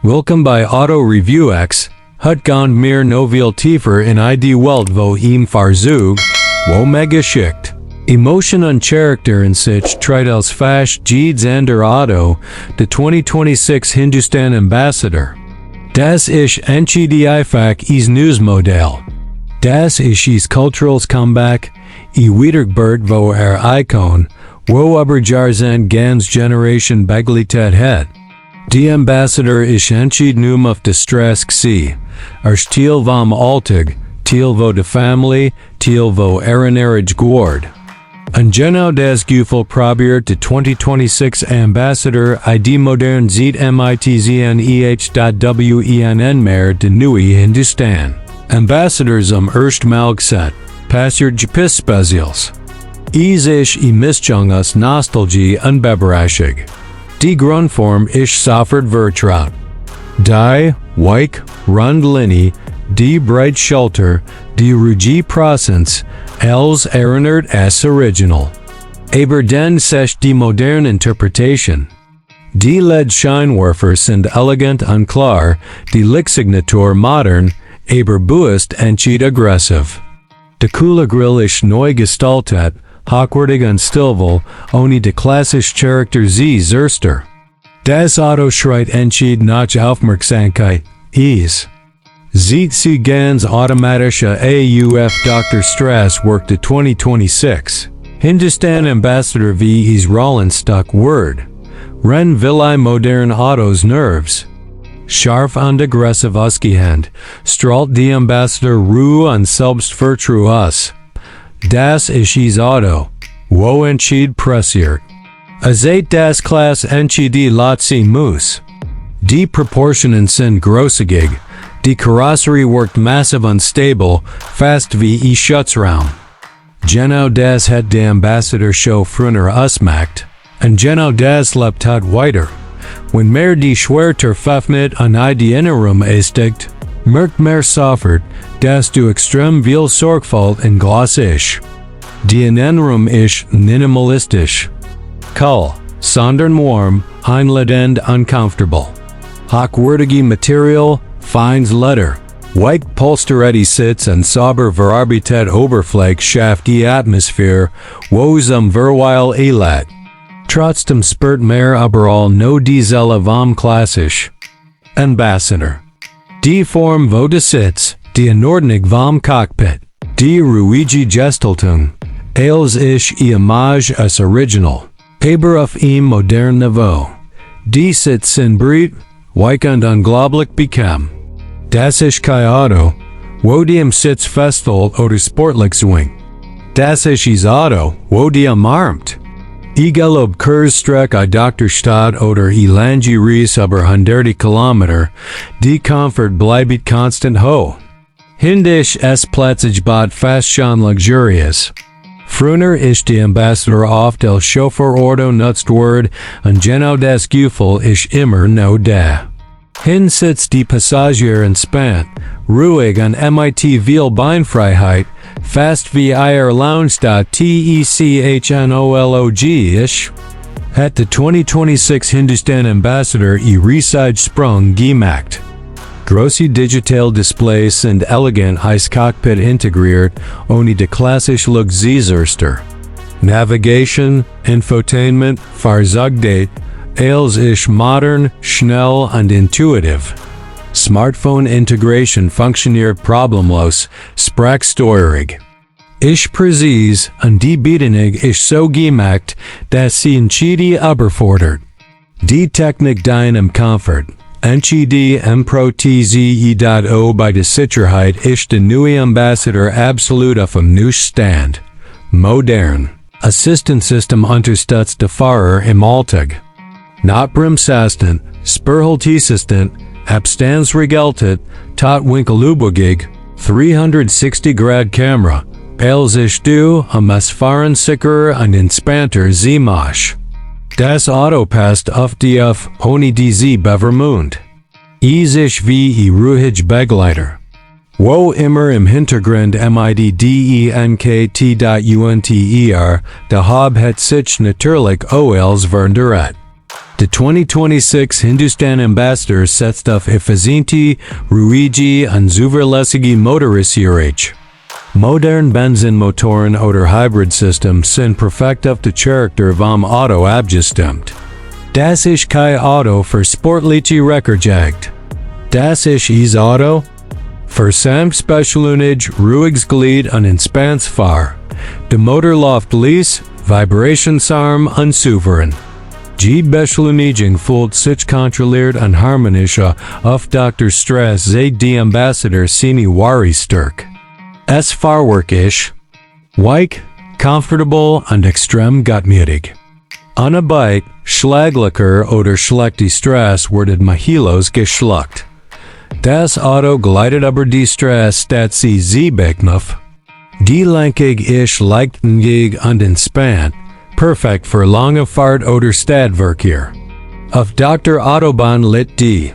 Welkom bij AutoReviewX, het gaat meer novel tiefer in ID Welt wo ihm zrugg, wo mega schickt. Emotion und Charakter in sich tritt als fast Jeeds ander Auto, de 2026 Hindustan Ambassador. Das isch einfach is Newsmodell. Das is culturals comeback, wiedergeburt wo Ikone, wo aber Jarzan gans Generation Beglität het. Die Ambassador isch nume of de Strass gseht, Tiel vom Alltag, Tiel vo de Family, Tiel vo Ehrenarage Gward. Een genau das Gefühl probiert de 2026 Ambassador ID moderne zeigt mitzneeh.wen mehr de neue Hindustan. Ambassadors erstmal gseht, passiert gepis specials. Isch mischung Nostalgie unbeberachtig. Die Grundform isch soffert vertraut. Die, weich, rund Linie, die breit Schulter, die ruhige Präsenz, els erinnert as original. Aber den sech die moderne Interpretation. Die led Scheinwerfer sind elegant und klar, die Lichtsignatur modern, aber bewusst entschied aggressiv. De coole Grill isch neu gestaltet, hochwertig und stilvoll, ohne de klassische Charakter zerster. Das Auto schreit entschied nach Aufmerksamkeit, is. Sieht sie ganz automatische AUF Dr. Strass worked at 2026. Hindustan Ambassador v is Rollenstuck word. Ren Villi modern Autos nerves. Scharf und aggressiv ausgehend, strahlt die Ambassador Ruhe und Selbstvertrauen aus. Das ist Auto, wo entschied pressiert. Azet das Klass entschied Lotzi muss. Die Proportionen sind großzügig. Die Karosserie worked massive unstable, fast wie Schutzraum. Genau das hat der Ambassador show früher ausmacht, und genau das lebt hat weiter. Wenn mehr die Schwerter verfnet an die Innenraum estigt, merkt mehr sofort, dass du extrem viel Sorgfalt in klassisch. Die Innenraum ist minimalistisch. Kalt, sondern warm, einladend uncomfortable. Hochwertige Material, feins Leder, weich polsteretti Sitz und sauber verarbeitet Oberfläche schafft die Atmosphäre, wo verweil elat. Trotzdem spürt mehr überall no diesel vom klassisch. Ambassador. Die Form wo de Sitz, die Anordnung vom Cockpit, die ruhige Gestaltung, als isch image as original, aber auf ihm modern Niveau. Die Sitz sind breit, weich und unglaublich bequem. Das ist kein Auto, wo die im Sitz festhält oder sportlich swing. Das ist Auto, wo die umarmt. Egal ob Kurzstrecke Dr. Stadt oder lange Reise über 100 Kilometer, die Comfort bleibt constant ho. Hindisch es plötzlich bad fast schon luxurious. Früher ist die Ambassador oft als Chauffeur nutzt word und genau das Gefühl ist immer no da. Hin sitzt die Passagier entspannt, ruhig und mit viel Beinfreiheit, fast wie ihr Lounge.technolog isch. Hat der 2026 Hindustan Ambassador Reside Sprung gemacht. Große Digital Displays sind elegant ins Cockpit integriert, ohne de klassisch Look zerster. Navigation, Infotainment, verpackt, als isch modern, schnell und intuitiv. Smartphone Integration funktioniert problemlos, sprachsteuerig. Isch präzise und die Bedienung ist so gemacht, dass sie entschieden überfordert. Die Technik dient im Comfort. Entschieden Pro-TZE.O bei der Sicherheit ist der neue Ambassador absolut auf dem Newsstand. Modern. Assistenzsystem unterstützt der Fahrer im Alltag. Not Bremsassistent, Spurhalteassistent, Abstandsregeltet, Totwinkelübergig, 360-Grad Kamera, als ich du am Fahren sicherer und entspannter Zemasch. Das Auto passt auf die ohne diese Bevermund. Isch wie ruhig Begleiter. Wo immer im Hintergrund middenkt.unter, der Hab hat sich natürlich als verandert. The 2026 Hindustan Ambassador setzt auf efficiente, ruhige und zuverlässige Motorisierung. Modern Benzinmotoren oder Hybridsystems sind perfekt auf die Charakter vom Auto abgestimmt. Das ist kein Auto für sportliche Reckerjagd. Das ist Auto für samspecialunige, ruhiges Glied und Entspannsfahr. Der Motor läuft leise, vibrationsarm und souverän. Die Beschleunigung fühlt sich kontrolliert und harmonisch auf Dr. Strass zeigt die Ambassador seine wahre Stärke. Es Fahrwerk ist weich, comfortable und extrem gutmütig. Ohne Bike, Schlaglicher oder schlechte Strass wird Mahilos geschluckt. Das Auto gleitet über die Strass statt sie bekämpft. Die Lenkung ist leichtgängig und entspannt, perfekt für lange Fahrt oder Stadtverkehr. Auf Dr. Autobahn litt die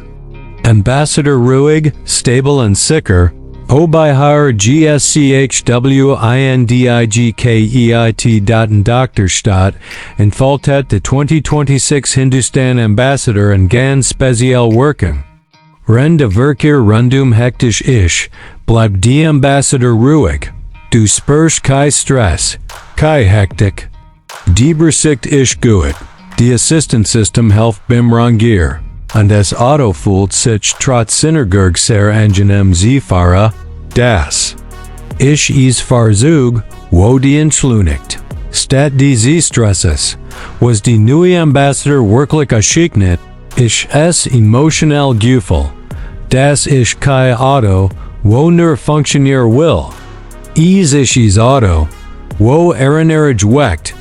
Ambassador ruhig, stable und sicher, bei hoher GSCHWINDIGKEIT Daten Dr. Stadt entfaltet the 2026 Hindustan Ambassador and ganz speziell Working. Wenn der Verkehr rundum hektisch ist, bleibt die Ambassador ruhig. Du spürst kein Stress, keine Hektik. Die Übersicht ist gut. Die Assistenzsystem hilft beim Rangieren. Und das Auto fühlt sich trotz seiner sehr angenehm Fahrer. Das ist Fahrzeug, wo die entschleunigt. Statt die Stresses, was die neue Ambassador wirklich erschickt, ist es emotional gefühl. Das ist kein Auto, wo nur funktionieren will. Ist Auto, wo Ehrenerge weckt,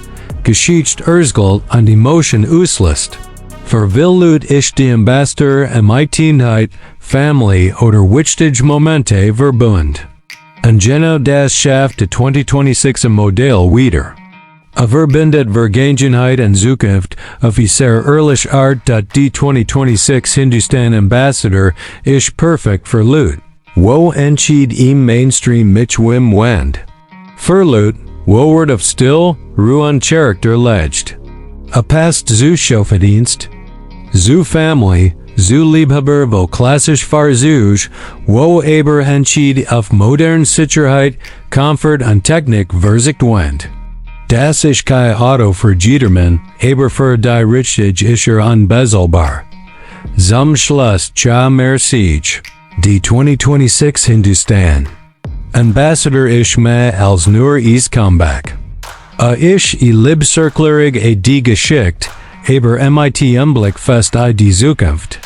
Geschichte erzählt und Emotion auslässt. Für Leute ist die Ambassador Einheit, Family oder wichtige Momente verbunden. Und genau das schafft die 2026 Modell wieder. Verbindet Vergangenheit und Zukunft auf sehr ehrliche Art, die 2026 Hindustan Ambassador ist perfekt für Leute, wo entschied im Mainstream mit wem wend. Für Leute, wo wird auf Stil, Ruhe und Charakter legt. Passt zu Schauverdienst, zu Family, zu Liebhaber wo klassisch Fahrzeug, wo aber entschied auf moderne Sicherheit, Komfort und Technik versicht wend. Das ist kein Auto für jedermann, aber für die richtig ist unbezahlbar. Zum Schluss, merci. Die 2026 Hindustan Ambassador ist mehr als nur Comeback. Ist liebcirklerig die Geschichte, aber mit Umblick fest die Zukunft.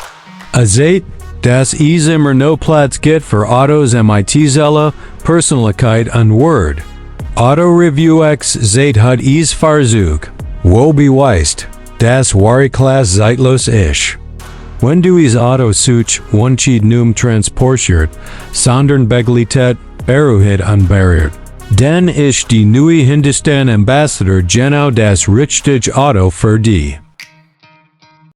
Seht, dass immer no Platz gibt für Autos mit Zelle, Persönlichkeit und Word. AutoReviewX zeigt hat Fahrzeug, wo beweist, dass wahre Klasse zeitlos ist. Wenn du Auto such nicht nume transportiert, sondern Begleitet, Beruhigt und berührt, dann ist die neue Hindustan Ambassador genau das richtige Auto für die.